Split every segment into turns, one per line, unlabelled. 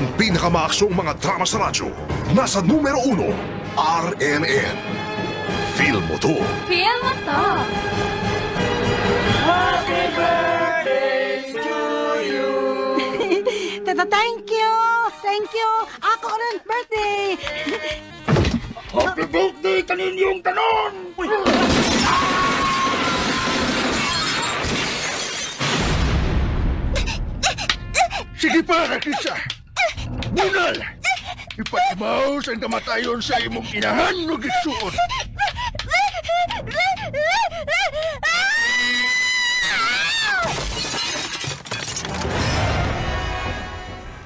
Ang pinakamaaksyong mga drama sa radyo, nasa numero 1, RMN. Feel mo to.
Feel mo to.
Happy birthday to you.
Tata, thank you. Thank you. Ako rin birthday.
Happy birthday kaninyong tanon.
Sige pa, Rakisa. Bunal! Ipatimaw sa kamatayon sa imong inahan no gisuot.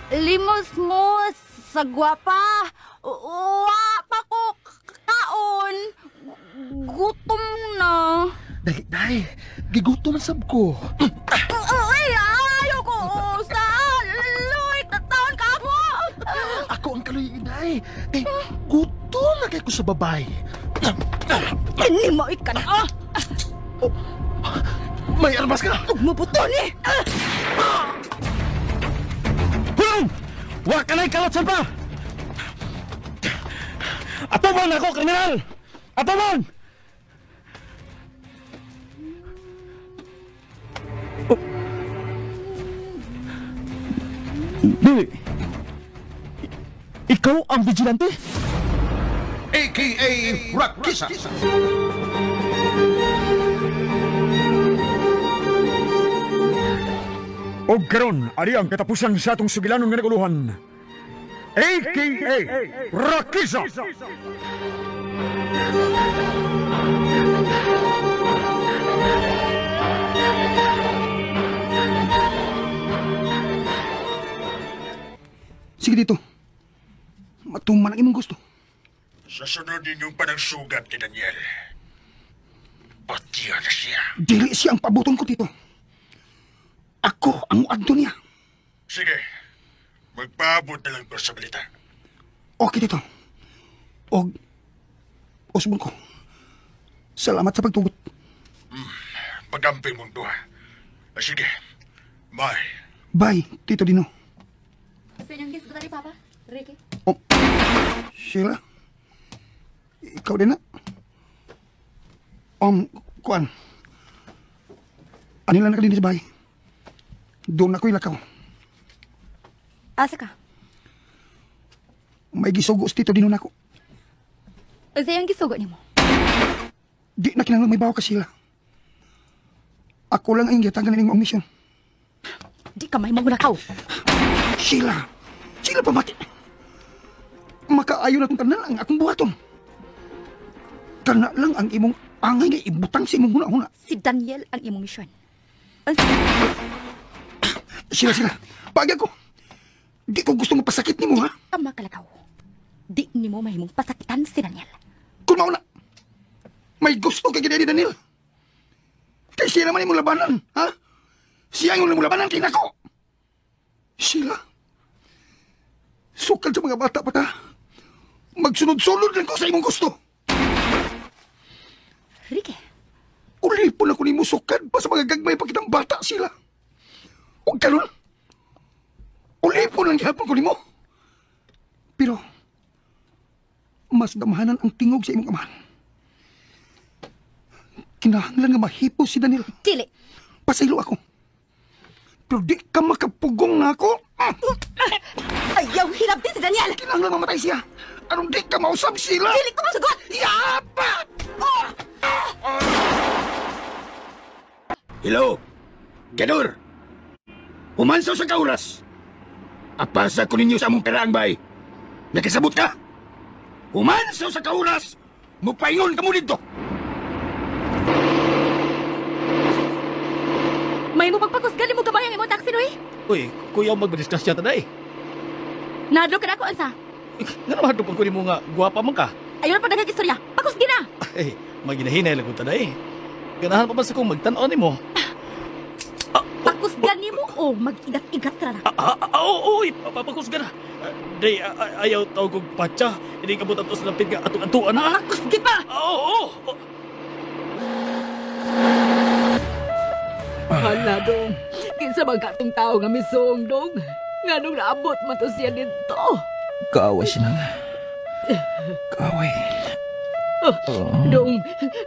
Limos mo sa gwapa. Wa pa ko kaon. Gutom na.
Dali, dai. Gigutom sab ko.
Ay, ayaw ko sa luy taon ka mo.
Ako ang kaloy, inay. Kay gutom na kay ko sa babay.
Hindi mo ikan. Ah!
Oh, may armas ka!
Huwag mo buton eh!
Hulong! Wa ka na'y kalot pa! Atuman ako, kriminal! Atuman! Oh. Dili. Ikaw ang vigilante?
AKA Rakisa.
Og karon, ari ang katapusan sa atong sugilanon nga naguluhan. AKA Rakisa!
Sige dito. Matuman ang imong gusto.
Sa sunod ninyong panagsugat kay Daniel, patiya na siya.
Dili siya ang pabuton ko dito. Ako ang muadto niya.
Sige, magpaabot na lang ko sa balita.
Okay dito. Og, usbon ko. Salamat sa pagtugot.
Pagamping mong duha. Sige, bye.
Bye, Tito Dino.
Sa inyong kiss ko tali, Papa. Ricky.
Oh, Sheila, ikaw din na. Kuan. Anila na ka din sa bahay. Doon ako'y lakaw.
Asa ka?
May gisugo si Tito Dino na ako.
Unsa yung gisugo nimo?
Di na kinahanglan may bawa ka, Sheila. Ako lang ang gihatagan nining maong misyon.
Di ka may magunakaw.
Sheila! Sheila, pamati! Makaayo na itong tanan ang akong buhaton. Kana lang ang imong angay nga ibutang sa imong huna-huna.
Si Daniel ang imong misyon. Unsa?
Sheila, Sheila, pagya ko. Di ko gusto mapasakit nimo, ha?
Tama ka lakaw. Di nimo mahimong pasakitan si Daniel.
Kung mauna, may gusto kay ni Daniel. Kay siya naman imong labanan, ha? Siya ang imong labanan kay nako. Sheila, sukal sa mga bata pa ta. Magsunod-sunod lang ko sa imong gusto.
Ricky.
Ulipon ako nimo sukad pa sa mga gagmay pa kitang bata, Sheila. O karon, ulipon lang gihapon ko nimo. Pero, mas damhanan ang tingog sa imong amahan. Kinahanglan nga mahipo si Daniel.
Dili.
Pasaylo ako. Pero di ka makapugong na ako.
Ayaw hilabti si Daniel.
Kinahanglan mamatay siya. Anong di ka mausap sila?
Dili ko masugot.
Yapa!
Hello, Gador. Humansaw sa kauras. Apasa ko ninyo sa among karaang bay. Nakisabot ka? Humansaw sa kauras. Mupaingon ka mo dito.
May mo pagpakusgan mo gamay ang imong taxi, Noy.
Uy, kuya, magdiscuss siya taday.
Nadlo ka na ako, ansa.
Nga naman ito pag kunin mo nga, guwapa man ka.
Ayaw na pagdagang istorya. Pakusgi na.
Ay, maginahinay lang ko taday. Ganahan pa ba sa kong magtan-on nimo?
Pakusgan nimo o mag-igat-igat ka na.
Oo, uy, papakusgan na. Day, ayaw tawag kong patsa. Hindi ka butat sa lapit nga atong atuan na.
Pakusgi pa!
Oo, oo.
Hala, dong. Kinsa ba katong tao nga misong, dong?
Nga nung naabot man to siya dito.
Kaaway siya nang. Kaaway.
Oh, dong,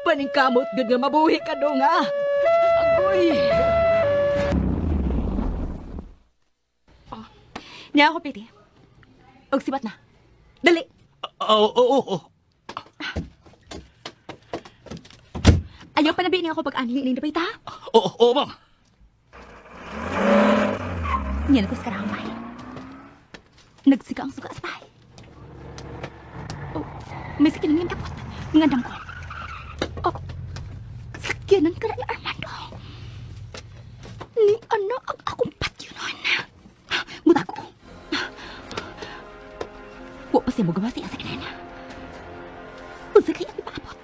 paningkamot gud nga mabuhi ka dong ha. Agoy. Oh, niya ako piti. Og sibat na. Dali.
Oo.
Ayaw pa nabi niya ako pag-anhi ining dapay ta.
Oo, ma'am.
Niyan ko sa karambay. Nagsika ang suga sa bahay. Oh, may sakyanan niyang dapot. Ngandam ko. Oh, sakyanan ka na ni Armando. Ni ano ang akong patyunon. Muta ko. Wa pa siya magawa siya sa kanina. Unsa kaya ang ipaabot?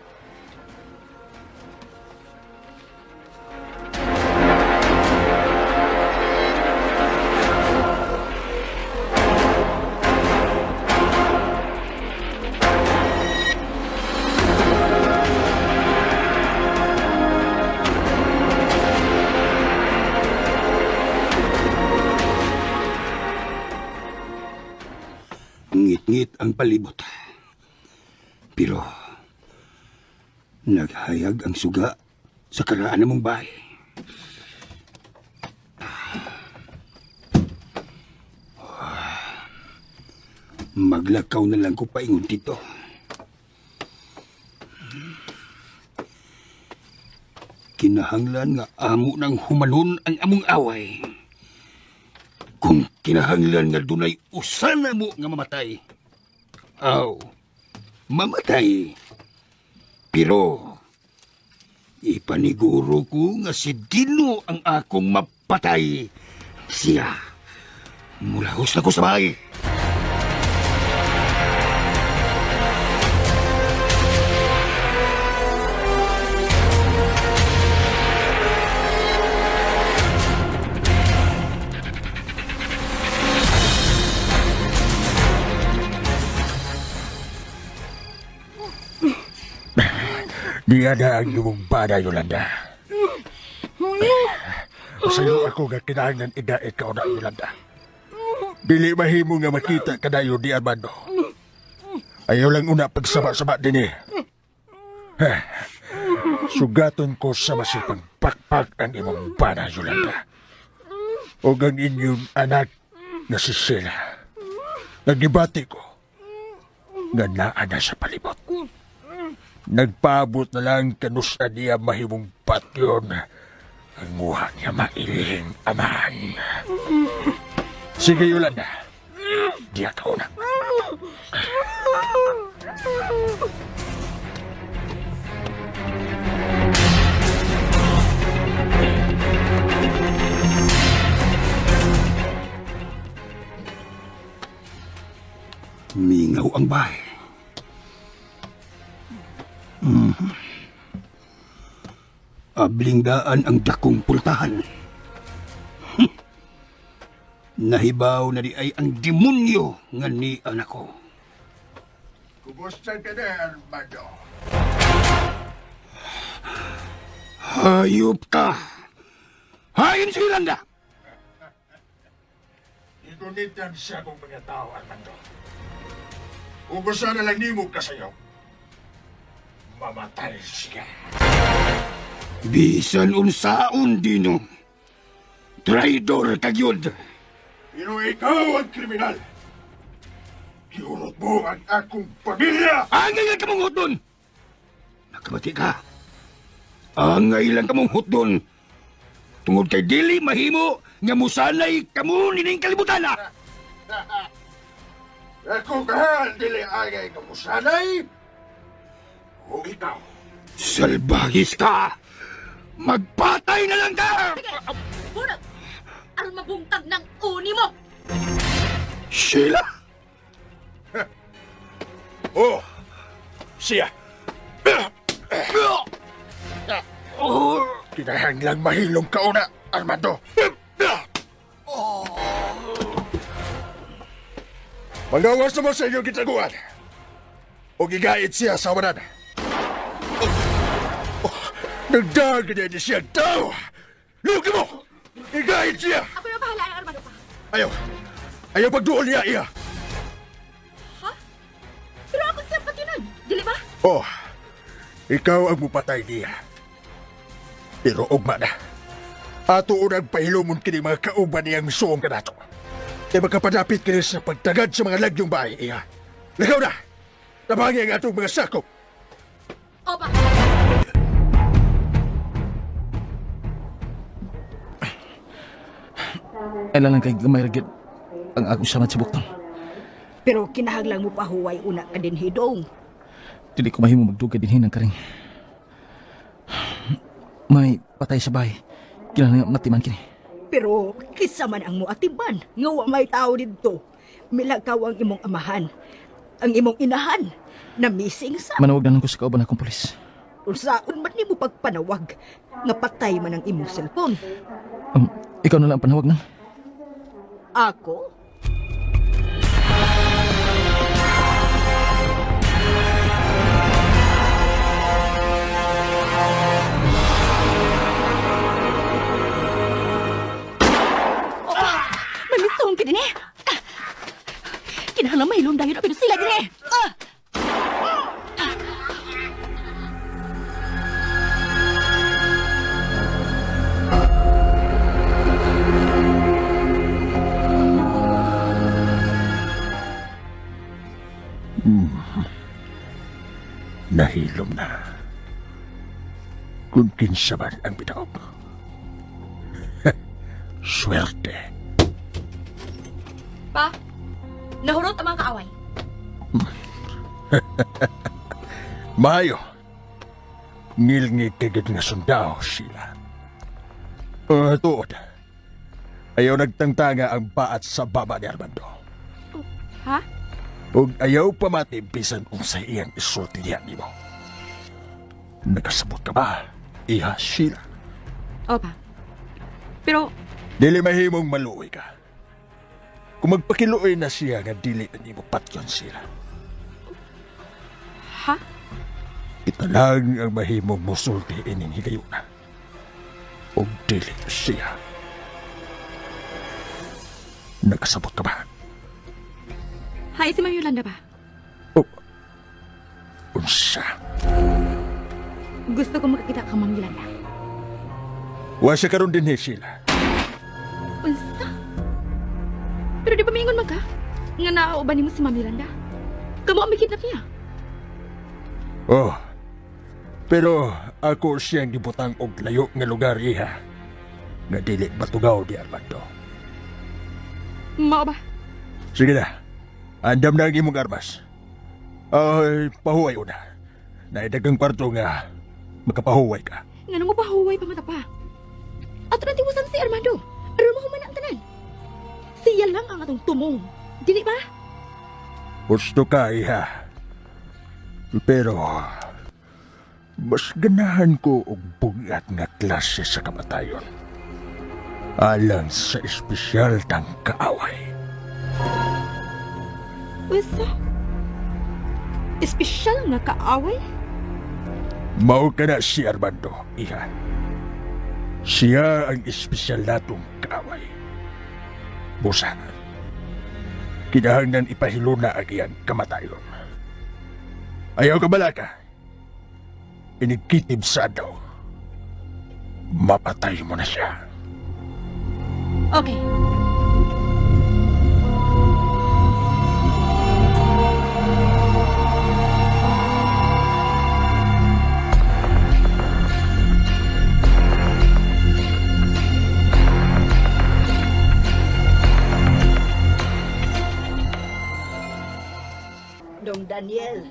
Ngit-ngit ang palibot. Pero naghayag ang suga sa karaan namong bahay. Maglakaw na lang ko paingon dito. Kinahanglan nga amo ng humanon ang among away. Kung kinahanglan nga dunay usa na mo nga mamatay. Aw, mamatay. Pero ipaniguro ko nga si Dino ang akong mapatay. Siya, mulahos na ko sa bahay.
Diya na ang imong bana, Yolanda. Masayo ako nga kinahanglan idait ka na, Yolanda. Dili mahimo nga makita kadayo ni Armando. Ayaw lang una pagsama-sama din eh. Sugaton ko sa masipang pakpak ang imong bana, Yolanda. O ang inyong anak na si Sheila. Nagdibati ko nga naa na sa palibot. Nagpaabot na lang kanusa niya mahimong patyon ang muha niya mailihing amahan. Sige, Yolanda. Diya ka una.
Mingaw ang bahay. Abling daan ang dakong pultahan. Nahibaw na di ay ang demonyo nga ni anak ko.
Kumusta ka na, Armando?
Hayop ka! Hayon si Yolanda!
Igunitan siya kong mga tao, Armando. Ubusan na lang nimo kasayo. Mamatay siya.
Bisan unsaon, Dino. Traidor ka gyud.
Pero ikaw ang kriminal. Giurot mo ang akong pamilya.
Angay lang kamong hutdon. Nakabati ka. Angay lang kamong hutdon. Tungod kay dili mahimo nga musanay kamo nining kalibutan.
Ako ka, dili angay ka musanay. O ikaw.
Salbahis ka! Magpatay na lang ka!
Sige, bunot! Aron mabungtag ng uni mo!
Sheila?
Oh, siya.
Oh.
Kinahanglang mahilom ka una, Armando. Magawas na mo sa inyong gitaguan. O gigait siya sa wanan. Nagdaan ka niya siya tao! Lugi mo! Igait siya!
Ako na bahala, Armando pa.
Ayaw! Ayaw pagduol niya, iya.
Ha? Pero ako siya patinon, dili ba?
Oh, ikaw ang mupatay niya. Pero ugma na. Ato unang pahilumon kini mga kauban niyang misuong kanato. Kaya makapadapit kini sa pagtagad sa mga lagyong bahay, iya. Lakaw na! Tabangi ang atong mga sakop.
Opa!
Ay lang kay gamay ra gyud ang akong samad sa buktong.
Pero kinahanglan mo pahuway una ka din hidong.
Dili ko mahimo magdugay dinhi ng karing. May patay sa bahay. Kinahanglan matiman kini.
Pero kisa man ang moatiman nga wa may tao didto. Milakaw ang imong amahan, ang imong inahan, na missing sa.
Manawag na lang ko sa kauban akong pulis.
Unsaon man nimo pagpanawag nga patay man ang imong cellphone?
Ikaw na lang ang panawag nang.
Ako?
Mamisong ka din eh. Kinahanglan mahilom dayon pero sila din eh.
Nahilom na. Kung kinsa man ang bitaog. Swerte.
Pa, nahurot ang mga kaaway.
Mayo. Ngilngig kagad nga sundao sila. Tuod. Ayaw nagtangtanga ang baat sa baba ni Armando.
Oh, ha?
Ug ayaw pamati bisan unsay iyang isulti niya nimo. Nakasabot ka ba? Iha sila.
Opa. Pero
dili mahimong maluoy ka. Kung magpakiluoy na siya nga dili na nimo patyon sila.
Ha?
Kita lang ang mahimong musulti ining higayuna. Ug dili siya. Nakasabot ka ba?
Hi, si Ma'am Yolanda ba?
Oh, unsa?
Gusto ko makakita ka, Ma'am Yolanda.
Wa siya karon din sila.
Unsa? Pero di ba mingon man ka? Nga naauban nimo si Ma'am Yolanda? Kamo ang mikidnap niya.
Oh, pero ako siyang gibutang og layo nga lugar iha. Nga dili matugaw di Armando.
Mao ba?
Sige na. Andam na ang imong armas. Ay, pahuway una. Naidagang kwarto nga makapahuway ka.
Nga nang pahuway pa mata pa. Ato na tiwasan si Armando. Aron mahuman ang tanan. Siya lang ang atong tumong. Dili ba?
Gusto ka, iha. Pero, mas ganahan ko og bugat nga klase sa kamatayon. Alang sa espesyal tang kaaway.
Unsa? Espesyal nga kaaway?
Mao ka na si Armando, iha. Siya ang espesyal natong kaaway. Busa, kinahanglan ipahiluna ang iyang kamatayon. Ayaw ka balaka. Inigkitib sa adlaw. Mapatay mo na siya.
Okay.
Dong Daniel,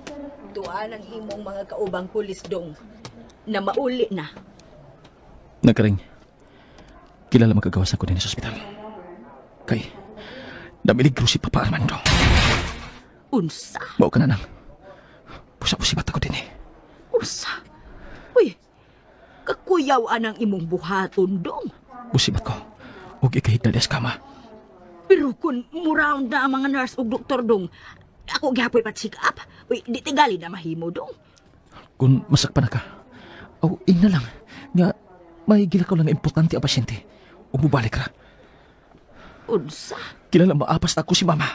tuan ang imong mga kaubang pulis dong na mauli na.
Nagkaring, kilala magkagawas ako din sa ospital. Kay, namiligro si Papa Armando.
Unsa?
Mao ka na nang. Pusa-pusi ba't ako din eh.
Unsa? Uy, kakuyaw anang imong buhaton dong.
Busibat ko, huwag ikahigdal sa kama.
Pero kung muround na ang mga nurse o doktor dong, ako gihapoy pa check up. Uy, di tigali na mahimo dong.
Kung masakpan na ka, aw, ina lang, nga may gilakaw lang na importante ang pasyente. O mubalik ra.
Unsa?
Kinahanglan maapas na ako si Mama.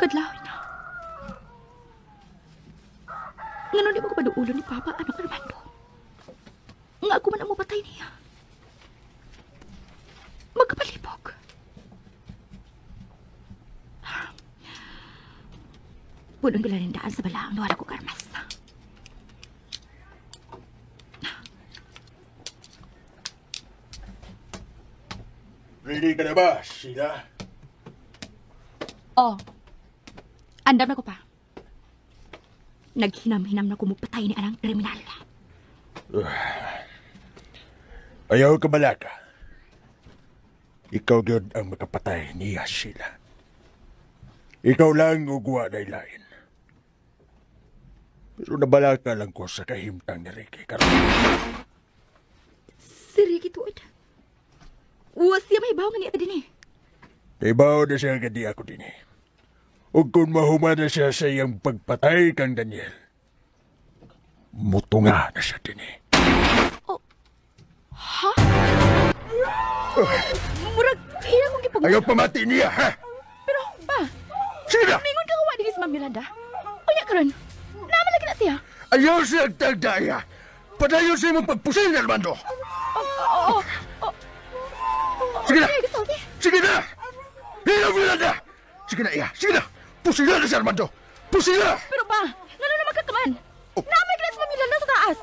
Kadlawin na. Ngano di mo ko paduulo ni Papa, anak Armando? Nga ako man ang mapatay niya. Magkapalibog. Punong gilanindaan sa balaang nawala ko karmas.
Ready ka na ba, Sheila?
Oh. Andam na ko pa. Naghinam-hinam na kumupatay ni anang kriminal.
Ayaw ka balaka. Ikaw gyud ang makapatay niya, Sheila. Ikaw lang ugwa na ilain. Pero nabalaka lang ko sa kahimtang ni Ricky karon.
Si Ricky tuod. Uwas siya may bawo nga niya din eh.
Ibaw na siya nga di ako din eh. Ug kung mahuman na siya sa iyang pagpatay kang Daniel, mutunga na siya din eh.
Oh. Ha? Murag, iya kong gipag...
Ayaw pamati niya, ha?
Pero, ba?
Sige na!
Mingon ka kawa din si Ma'am Yolanda. Unya karon, naman lagi na siya.
Ayaw siya tagdaya. Padayon siya mong pagpusil, Armando.
Oo, oo.
Sige na! Sige na! Hilaw, Yolanda! Sige na, iya. Sige na! Pusila na si Armando! Pusila!
Pero ba, ngano naman kakaman? Oh. Naman ka na si Ma'am Yolanda sa taas!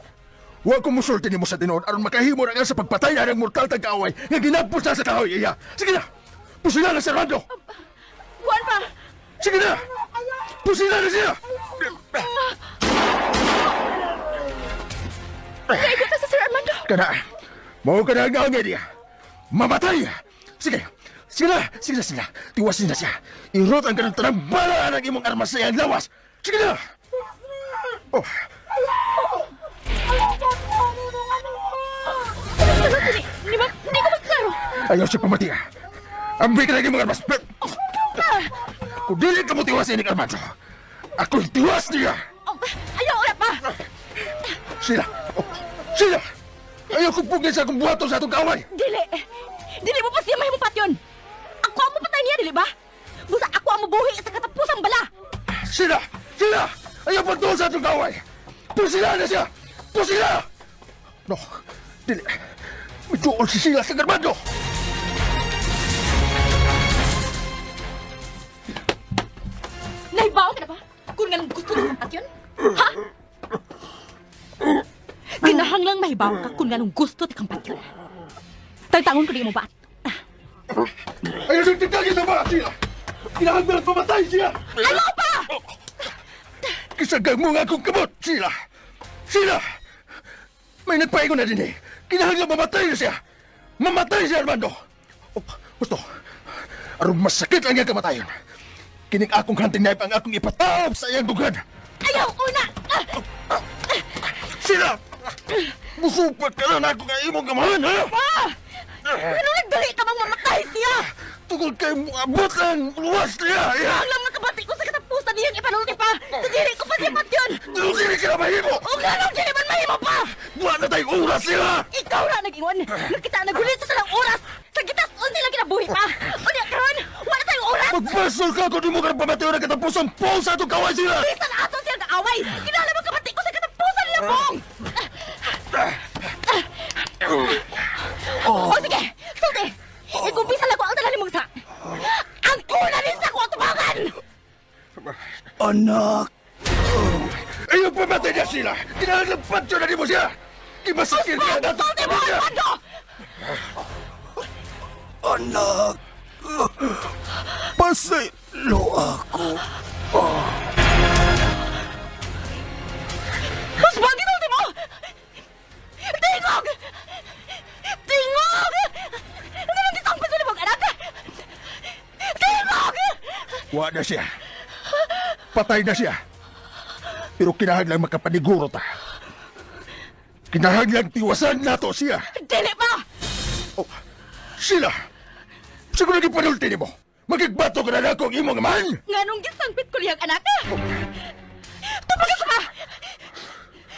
Huwag kong musulti ni mo sa tinuod aron makahimo na nga sa pagpatay na ng mortal tag-away nga ginagpos na sa kahoy, iya. Sige na! Pusila na si Armando!
Kuan pa!
Sige na! Pusila na siya!
Naigot na sa Sir Armando!
Kana! Mao ka na ang angay niya! Mamatay! Sige! Sige na! Sige na, sige na! Tiwasin na siya! Irot ang kanang tanang bala ng imong armas sa iyang lawas! Sige na! Oh!
Hindi ko magklaro!
Ayaw siya pamati! Ambi ka na imong armas! Kung dili ka mo tiwasin ni Armando, ako'y tiwas niya!
Ayaw, wala pa!
Sila! Sila! Ayaw kong pugin sa akong buhaton sa atong kaaway!
Dili! Dili mo pa siya mahimong patyon! Ako ang mapatay niya, dili ba? Busa ako ang mabuhi sa katapusang bala!
Sila! Sila! Ayaw pagtuon sa atong kaaway! Pusila na siya! Pusila! No! Dili! May si Sila sa Armando!
Nahibaw ka na ba? Kung nga gusto na kang patyon? Ha? Kinahanglang mahibaw ka kung nga gusto ti kang patyon. Tagtangon ko di mo ba?
Ayaw siyang tigtagin sa ba, Sila! Kinahanglan pamatay siya!
Ano pa?
Kisagang mo nga akong kamot, Sila! Sila! May nagpaingon na din eh. Kinahanglan mamatay na siya! Mamatay siya, Armando! Oh, gusto, aron masakit lang iyang kamatayon. Kining akong hunting knife ang akong ipataob sa iyang dughan.
Ayaw, una!
Sila! Musupat ka na ako nga imong kamahan, ha?
Pa! Ano nagdali ka mang mamatay siya?
Tungkol kay abot ang luwas niya!
Alam na kabati ko sa katapusan niyang ipanulti pa! Sa dili ko pa siya patyon!
Dili dili ka na mahimo!
O nga nung dili man mahimo pa!
Wala na tayong oras niya!
Ikaw na nag-ingon! Nakita nagulit sa talang oras! Sa gitas unti lang kinabuhi pa! Unya karon, wala tayong oras!
Magbasol ka kung di mo ka pamatayo na katapusan po sa atong kaway sila!
Bisan ato siyang kaaway! Kinala mo kabati ko sa katapusan niya, Pong! Oh. O sige! Sulti! Ikumpisa lang ko ang tanan nimong sa! Ang kuna rin sa ko tubangan!
Anak!
Ayaw pamatay niya sila! Kinahanglan patyo na nimo siya! Kimasakit niya nato!
Sulti mo, Armando!
Anak! Pasaylo ako.
Mas bagay sulti mo! Tingog! Tingog! Ano nang gisampal sa limang anak? Tingog!
Wa na siya. Patay na siya. Pero kinahanglan makapaniguro ta. Kinahanglan tiwasan nato siya.
Dili pa!
Oh, sila! Siguro gipanulti nimo.
Magigbato ka na ako ang imong amahan!
Nganong gisangpit ko niyang anak? Tubag ako ba?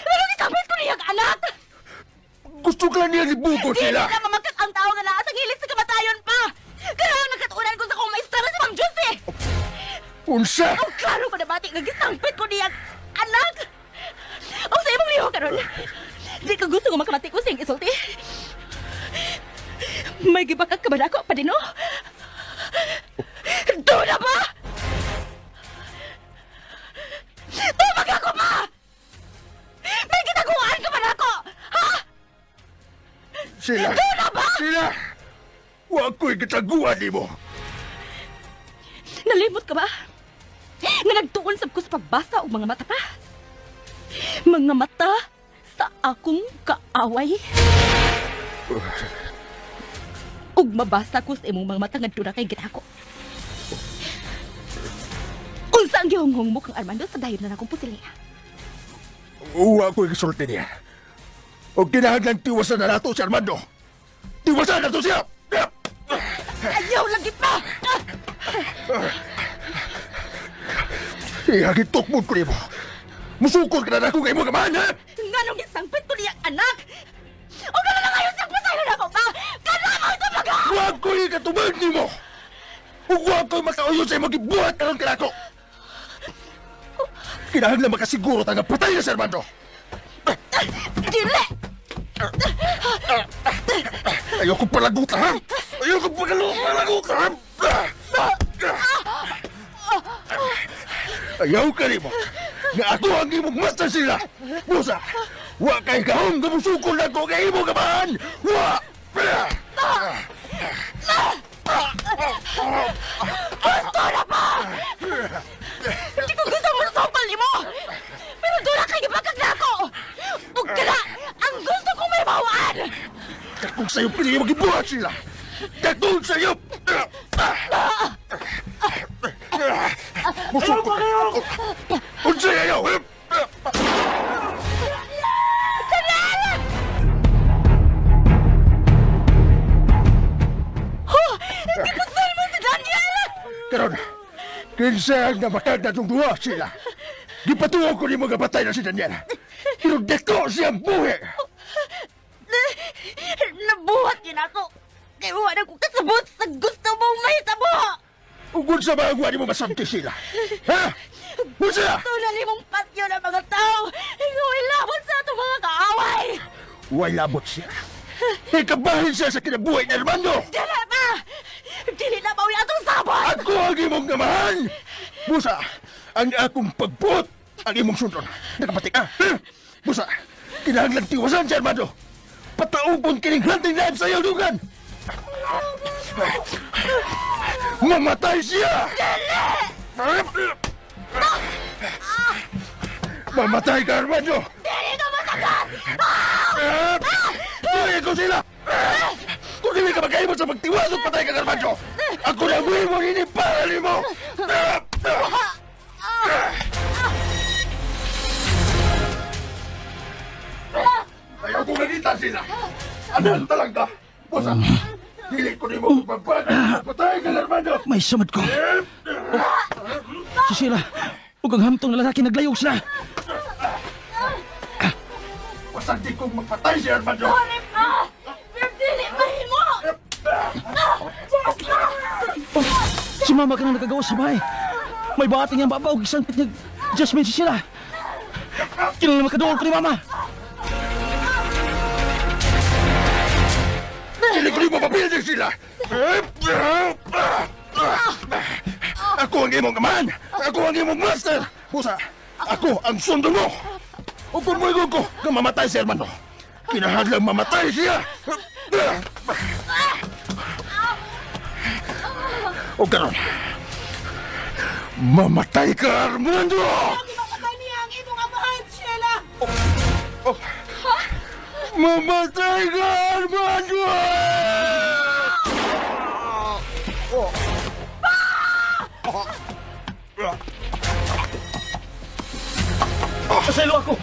Nganong gisangpit ko niyang anak?
Gusto ka niya libugon sila!
Dili na mamagkak ang tao nga naa sa gilit sa kamatayon pa! Kaya nagkatunan ko sa kong maestra si Ma'am Jose!
Unsa?
Ang klaro ko nabati nga gisangpit ko niyang anak! O sa imong liho karon, di ko gusto nga makamati ko sa iyong isulti. May gibakak ka ba nako, Padino? Doon na ba? Tumag ako pa! May gitaguan ka ba nako? Ha?
Sila!
Doon na ba?
Sila! Wa ko'y gitaguan nimo!
Nalimot ka ba? Nga nagtuon sab ko sa pagbasa og mga mata pa? Mga mata sa akong kaaway. Ug mabasa ko sa imong mga mata nga duna kay gitako. Unsa ang gihunghong mo kang Armando sa dayon na nakong pusilya?
Wa ko'y gisulti niya. O kinahanglan tiwasan na nato si Armando. Tiwasan na to siya!
Ayaw lagi pa!
Ihagitok mo ko nimo. Musukol ka na nako kay imong amahan, ha?
Nganong gisangpit ko niyang anak? O gano'n na ngayon siyang pasayon ako pa? Kanama ito mga!
Wa ko'y katubag nimo! Ug wa ko'y makauyon sa imong gibuhat karon kanako. Kinahanglan makasiguro ta nga patay na si Armando.
Dili!
Ayoko palaguta, ha? Ayoko palaguta, ha? Ayaw ka nimo. Nga ako ang imong master sila. Busa, wa kay gahom nga musukol na ko kay imong amahan. Wa!
Gusto na pa! Hindi ko gusto mo sukol nimo! Pero doon na kay gibakag na ako! Ug kana, ang gusto kong may bawaan!
Dakong sa'yo pinili magibuhat sila! Dakong sa'yo! Musukol ka! Unsa ayaw!
Oh! Gipusol mo si Daniel!
Karon, kinsa ang namatag na itong duha sila. Gipatuo ko ni mga batay na si Daniel. Pero dako siyang buhi.
Nabuhat yun ako! Kaya wala ko kasabot sa gusto mong mahitabo!
Ugod sa mga guwa ni mo masamti sila. Ha? Unsa?
Gusto na limong patyo ng mga tao! Ikaw labot sa atong mga kaaway!
Way labot siya. Ikabahin siya sa kinabuhi ni Armando!
Dili pa! Dili na mauwi atong sabot!
Ako ang imong namahan! Busa, ang akong pagbuot ang imong sundon. Nakapatik ka? Busa, kinahanglan tiwasan si Armando. Pataupon kining hunting knife sa iyong dugan! Mamatay siya!
Dili!
Mamatay ka, Armando!
Dili ka masagat!
Dili ko sila! Kung dili ka magkaibot sa pagtiwas at patay ka, Armando! Ako na mo ini para nimo! Ayaw ko ganita sila! Anak talaga! Bosa! Dili ko nimo pagpapag! Patay ka, Armando!
May samad ko. Si Sheila, ug ang hamtong na lalaki naglayog sila.
Basta di kong mapatay si Armando!
Sorry pa! Pero dili mahimo!
Oh, si mama ka na nakagawa sa bahay. May baati niyang babaw, isang pit niya Jasmine si Sheila. Kinala makaduol ko ni mama.
Dili ko nimo mapildi sila! Ako ang imong amahan! Ako ang imong master! Busa, ako ang sundo mo! O kung moingon ko nga mamatay si Armando, kinahanglang mamatay siya! O karon, mamatay ka, Armando!
Mamatay niya ang imong amahan, Sheila!
Oh. Mamatay ka, Armando!
Pasaylo ako!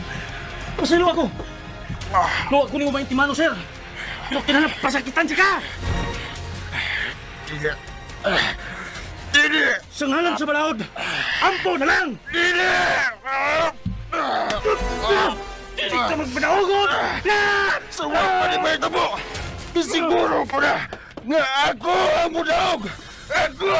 Pasaylo ako! Luwa ko nimo maintimano, sir! Pero kinahanglan pasakitan siya ka!
Dili.
Dili!
Sa ngalan sa balaod, ampo na lang!
Dili!
Dili ka magpanaogon!
Sa wala pa ni Mahitabo, siguro ko na nga ako ang mudaog! Ako!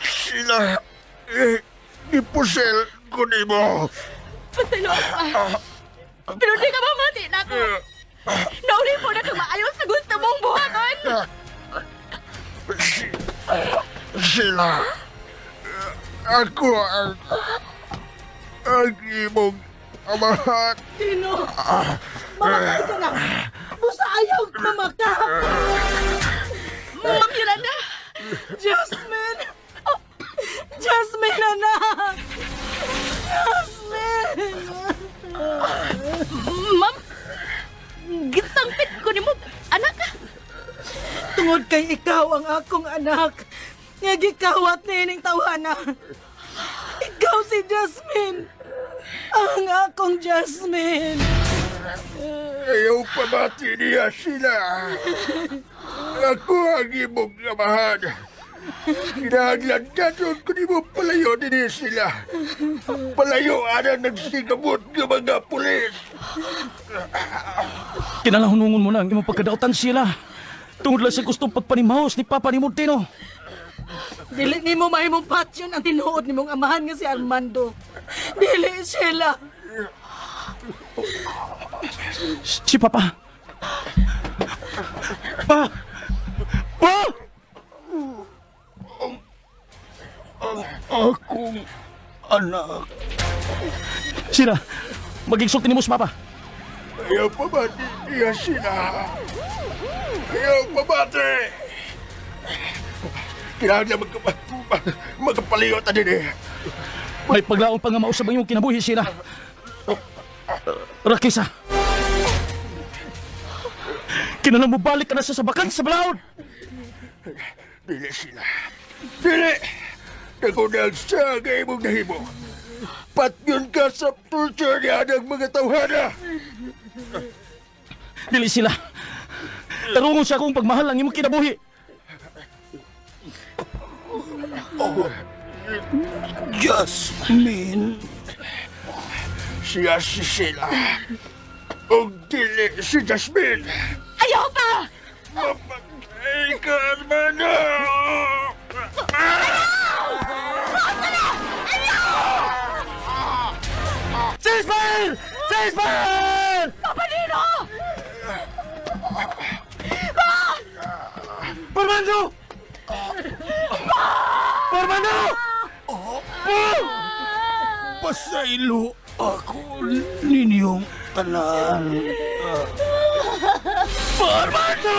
Sila, ipusel ko ni mo.
Pasalo pa. Pero di ka mamati na ako. Nauli po na kang maayo sa gusto mong buhaton.
Sila, ako ang imong amahan.
Tino, mamatay ka na. Busa ayaw mamaka.
Ma'am Yolanda.
Jasmine! Oh, Jasmine, anak! Jasmine!
Ma'am, gisangpit ko ni mo, anak.
Tungod kay ikaw ang akong anak, nga gikawat ni ining tawhana. Ikaw si Jasmine! Ang akong Jasmine!
Ayaw pamati niya sila. Ako ang imong amahan. Kinahanglan dayon ko nimo palayo dinhi sila. Palayo anang nagsigamot nga mga pulis.
Kinalahunungon mo na ang imong pagkadautan sila. Tungod lang sa gustong pagpanimaos ni Papa ni Montino.
Dili nimo mahimong patyon ang tinuod nimong amahan nga si Armando. Dili sila.
Si Papa. Pa! Pa!
Ang akong anak.
Sila, magigsulti ni mo si Papa.
Ayaw pamati niya sila. Ayaw pamati. Kinahanglan magkapaliot na din eh.
May paglaon pa nga mausab ang iyong kinabuhi sila. Rakisa. Kinahanglan mo balik ka na sa sabakan sa balaod.
Dili sila. Dili! Nagunang siya nga imong nahimo. Patyon ka sa torture niya ng mga tawhana.
Dili sila. Tarungon sa akong pagmahal ang imong kinabuhi.
Oh, Jasmine.
Siya si Sheila. Og dili si Jasmine.
Ayaw pa!
Mapatay ka, Armando!
Ceasefire! Ceasefire!
Papa Nino!
Armando! Armando!
Pasaylo ako ninyong tanan.
Armando!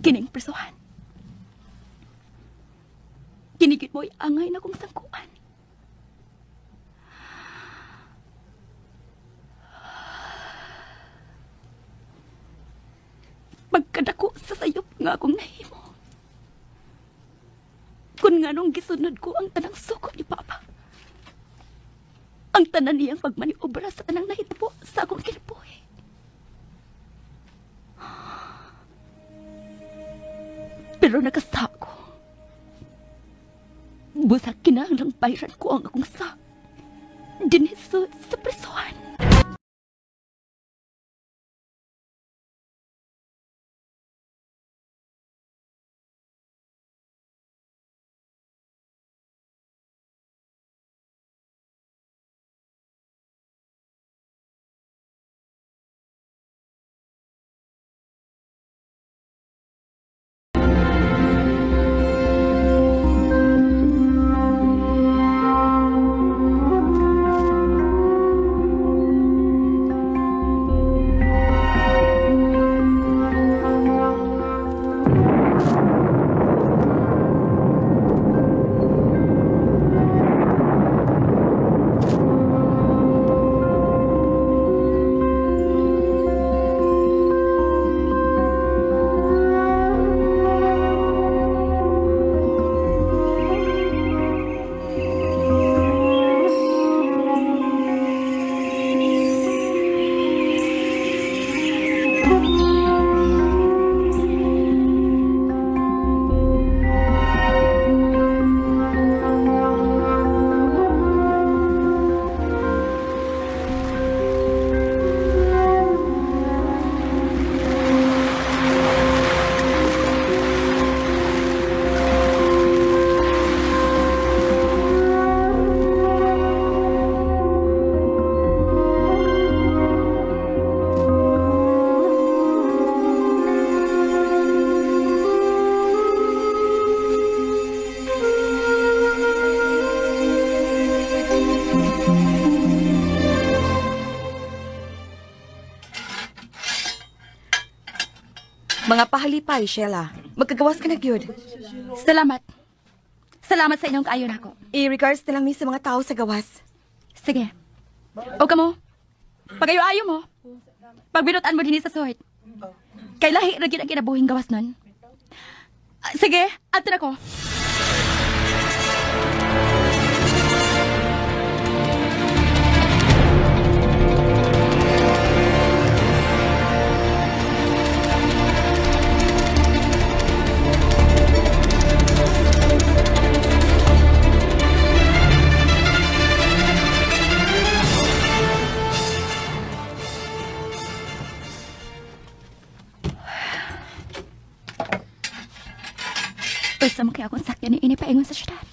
Kining prisuhan. Kinigit mo'y angay na kong sangkuan. Pagkadako sa sayop nga akong nahimo. Kung nga nung gisunod ko ang tanang suko ni Papa. Ang tanan niyang pagmaniobra sa tanang nahitabo sa akong kinabuhi. Pero nakasa ko. Busa kinahanglang bayran ko ang akong sa. Dinhi sa prisuhan.
Mga pahalipay, Sheila. Magkagawas ka na gyud.
Salamat. Salamat sa inyong kaayo nako.
I-regards na lang ni sa mga tao sa gawas.
Sige. O kamo, pagayo-ayo mo. Pagbinutan mo din sa suhit. Kay lahi ra gyud ang kinabuhing gawas nun. Sige, adto na ko. Usa mo kaya akong sakyan ni ini paingon sa syudad.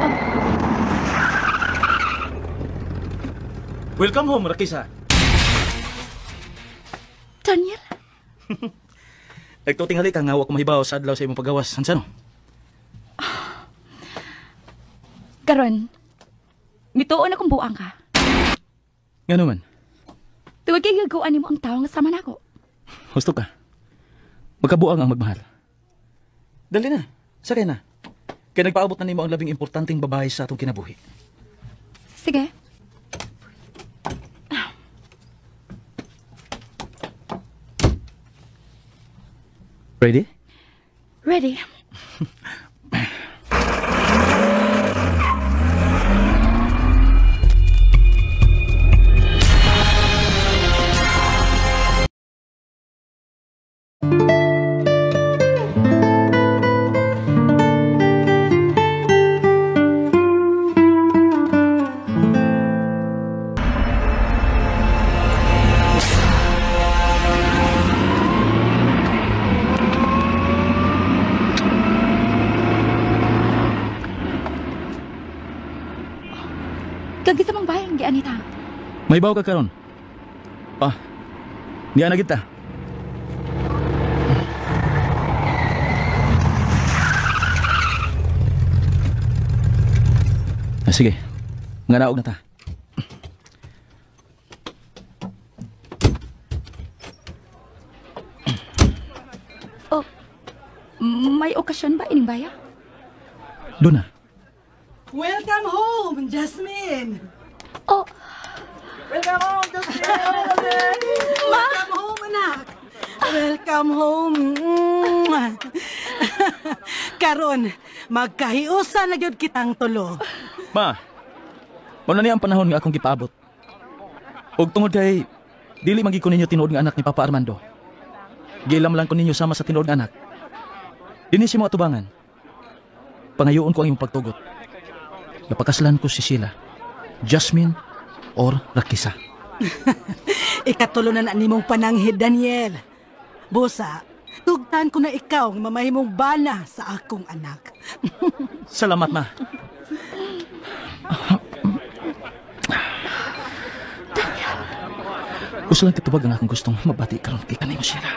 Oh.
Welcome home, Rakisa.
Daniel?
Nagtutinghali ka nga wa ko mahibaw sa adlaw sa imong pagawas. Hansa no?
Karon, mituon akong buang ka.
Ngano man?
Tungod kay giguan nimo ang tawo nga sama nako.
Husto ka. Magkabuang ang magmahal. Dali na. Sakay na. Kaya nagpaabot na nimo ang labing importanteng babae sa atong kinabuhi.
Sige.
Ready?
Ready. Kagisa mong bayang di Anita.
May baw ka karon. Ah, niya na kita. Ah, sige, nga naog na ta.
Oh, may okasyon ba ining baya?
Doon na.
Welcome home, Jasmine.
Oh.
Welcome home, Jasmine. Welcome home, anak. Welcome home. Karon, magkahiusa na gyud kitang tulo.
Ma, mao na niya ang panahon nga akong gipaabot. Og tungod kay dili man gid ko ninyo tinuod nga anak ni Papa Armando. Gilam lang ko ninyo sama sa tinuod nga anak. Dinhi si mo atubangan. Pangayoon ko ang imong pagtugot. Napakaslan ko si Sheila, Jasmine or Rakisa.
Ikatulo na nimong pananghid, Daniel. Busa, tugtan ko na ikaw nga mamahimong bana sa akong anak.
Salamat, ma. Gusto lang kitubag ang akong gustong mabati karon kay kanimo, Sheila.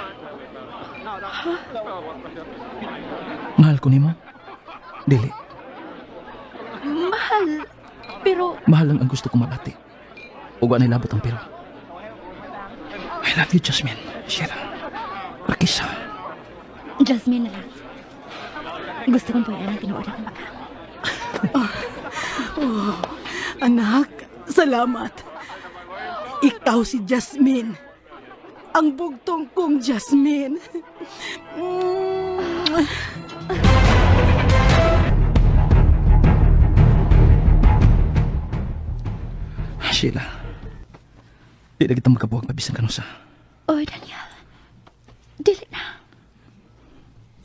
Mahal ko nimo? Dili.
Mahal, pero...
Mahal lang ang gusto kong mabati. Ug wa na'y labot ang pero. I love you, Jasmine. Sheila. Rakisa.
Jasmine na lang. Gusto kong puyan ang tinuod akong baka.
Oh, anak, salamat. Ikaw si Jasmine. Ang bugtong kong Jasmine.
Sheila, di na kita magkabuhag mabisan kanusa.
Oy, Daniel. Dili na.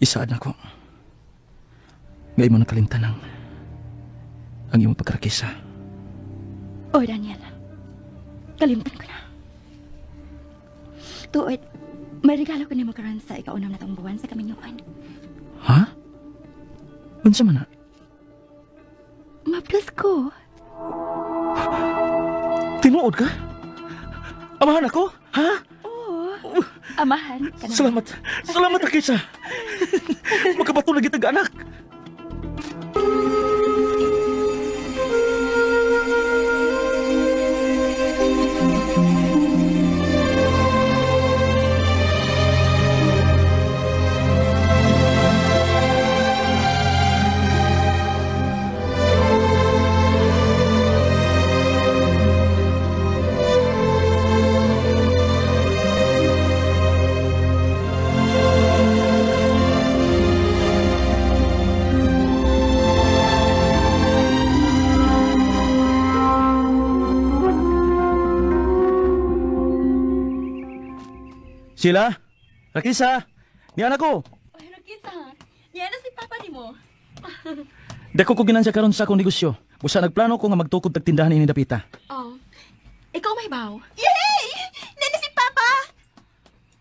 Isaad na ko. Ngay mo nakalimtan ang imong pagkarakisa.
Oy, Daniel. Kalimtan ko na. Tuod, may regalo ko nimo karon sa ikaunam na taong buwan sa kaminyuan.
Ha? Unsa man na?
Mabdas ko.
Tinuod ka? Amahan ako? Ha?
Oo. Amahan ka na.
Salamat. Salamat, Rakisa. Makabato na kitang anak. Sila? Rakisa? Niyan ako!
Ay, Rakisa, niyan na si Papa ni mo.
Dako ko ginansya karon sa akong negosyo. Busa nagplano ko nga magtukod tag tindahan ini dapita.
Oh, ikaw may baw.
Yay! Nana si Papa!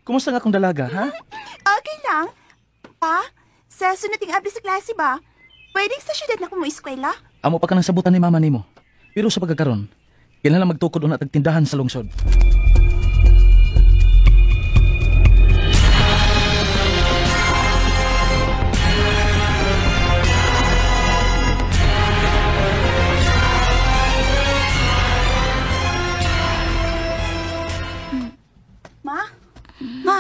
Kumusta nga akong dalaga, ha?
Okay lang. Pa, sa sunod ting abli sa klase ba? Pwedeng sa syudad na ko mo eskwela?
Amo pa ka nang sabutan ni mama nimo. Pero sa pagkakaron, kinahanglan magtukod una tag tindahan sa lungsod.
Ma? Ma,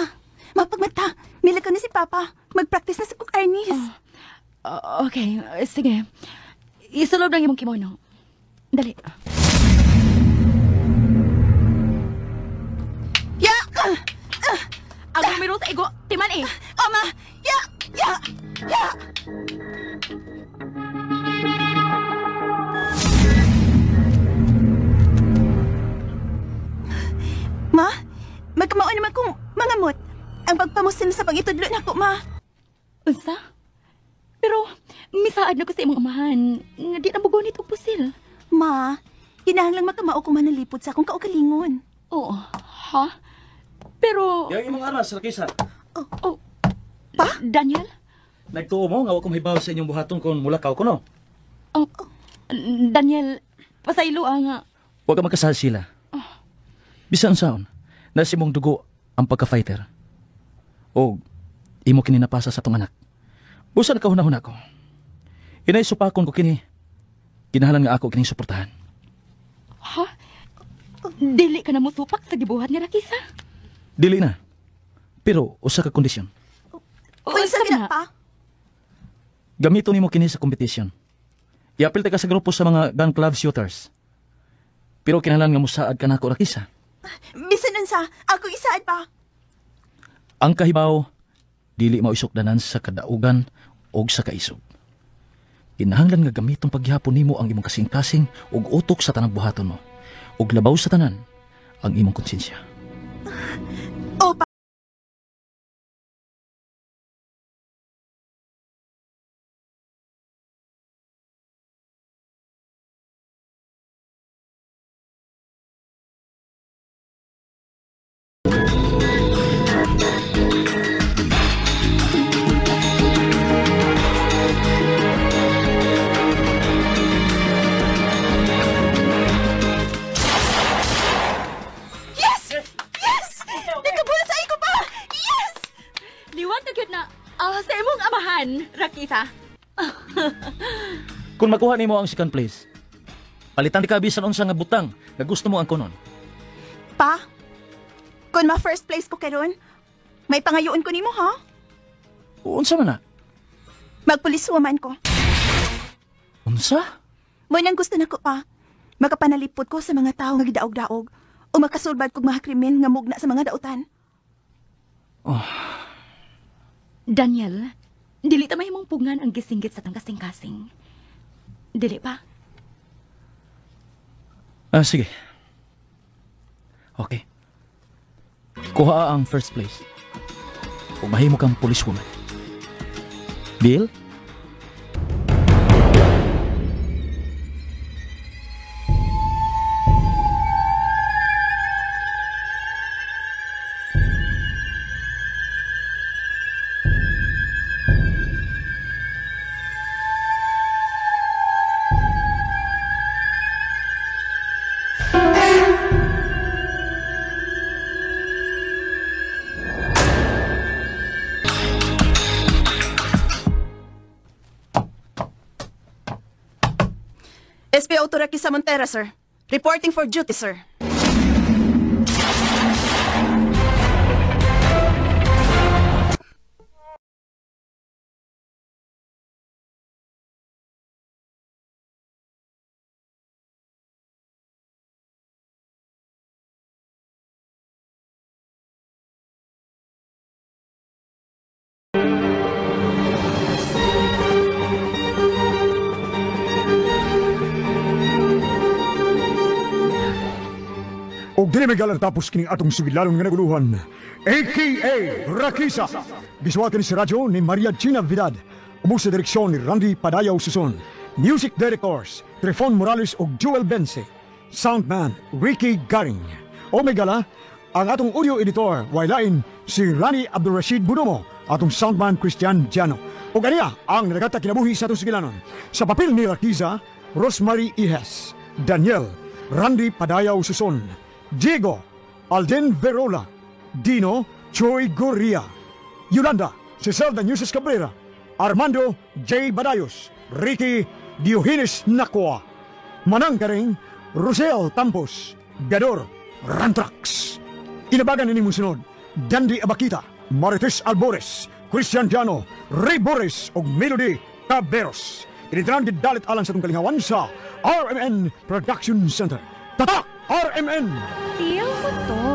mapagmata. Mila ko na si Papa. Mag-practice na sa Cook Arnis.
Okay, sige. Isulob lang imong kimono. Dali.
Ya!
Ang numero sa igo, timan eh.
Oma! Ya! Ya! Ya! Ma, magkamao naman kong mangamot. Ang pagpamusin sa pag-itudlo na ko, ma.
Unsa? Pero, misaad na ko sa imong amahan. Nga di na mugunit og pusil.
Ma, kinahanglang makamao ko manalipod sa akong kaugalingon.
Oo, ha? Pero...
Yang imong aras, Rakisa.
Oh, pa? Daniel?
Nagtuo mo nga wa ko mahibaw sa inyong buhaton kung mulakaw ko, no?
Oh, Daniel, pasaylo ang...
Wa ka magkasal sila. Bisan saon, nasa imong dugo ang pagka-fighter. O imo kini napasa sa tong anak. Busan ka hunahuna ko. Inay supakon ko kini. Kinahanglan nga ako kining suportahan.
Ha? Dili ka na mo supak sa gibuhat ni Rakisa?
Dili na. Pero usa ka kondisyon.
Unsa na pa?
Gamiton nimo kini sa competition. Iapil ta ka sa grupo sa mga gun club shooters. Pero kinahanglan nga mosaad ka nako Rakisa.
Bisan unsa, ako isaad pa.
Ang kahibaw, dili maisukdanan sa kadaugan og sa kaisog. Kinahanglan nga gamiton paghihapon nimo ang imong kasing-kasing ug utok sa tanang buhaton mo. Ug labaw sa tanan ang imong konsensya.
Opa. Yes! Yes! Nagkabuhat ko pa! Yes!
Liwat na gyud na sa imong amahan, Rakisa.
Kung makuha nimo ang second place, palitan di ka bisan unsa nga butang nga gusto mo ang kunon.
Pa, kung ma first place ko karon, may pangayoon ko nimo, ha?
Unsa man na?
Magpuliswaman ko.
Unsa?
Mo nang gusto nako pa. Makapanalipot ko sa mga tao nga gidaog-daog o makasulbad kog mga krimen nga mugna sa mga dautan.
Oh.
Daniel, dili ta mahimong pugngan ang gisinggit sa tang kasing-kasing. Dili pa?
Sige. Okay. Kuha ang first place. Ug mahimo kang policewoman. Deal?
SPO Rakisa Montera, sir. Reporting for duty, sir.
Og dili may galang tapos kining atong sugilanon nga naguluhan, a.k.a. Rakisa. Gisuwat kini sa radyo ni Maria Gina Vidad. Ubos sa direksyon ni Randy Padayaw Suson. Music directors, Trifon Morales ug Jewel Bense. Soundman, Ricky Garing. O may gala, ang atong audio editor, waylain si Rani Abdul Rashid Budomo, atong soundman Christian Giano. O ganiya ang nagata kinabuhi sa atong sugilanon. Sa papel ni Rakiza, Rosemary Ihes, Daniel, Randy Padayaw Suson, Diego, Alden Verola, Dino, Choi Goria, Yolanda, Ciselda Nueces Cabrera, Armando J. Badayos, Ricky Diogenes Nakua, Manang Karing, Rosel Tampos, Gador, Rantrax. Inabagan ni musunod, Dandy Abakita, Marites Albores, Christian Jano, Ray Boris ug Melody Caberos. Tinitanan dalit alang sa itong kalingawan sa RMN Production Center. Tatak! RMN!
Feel mo to.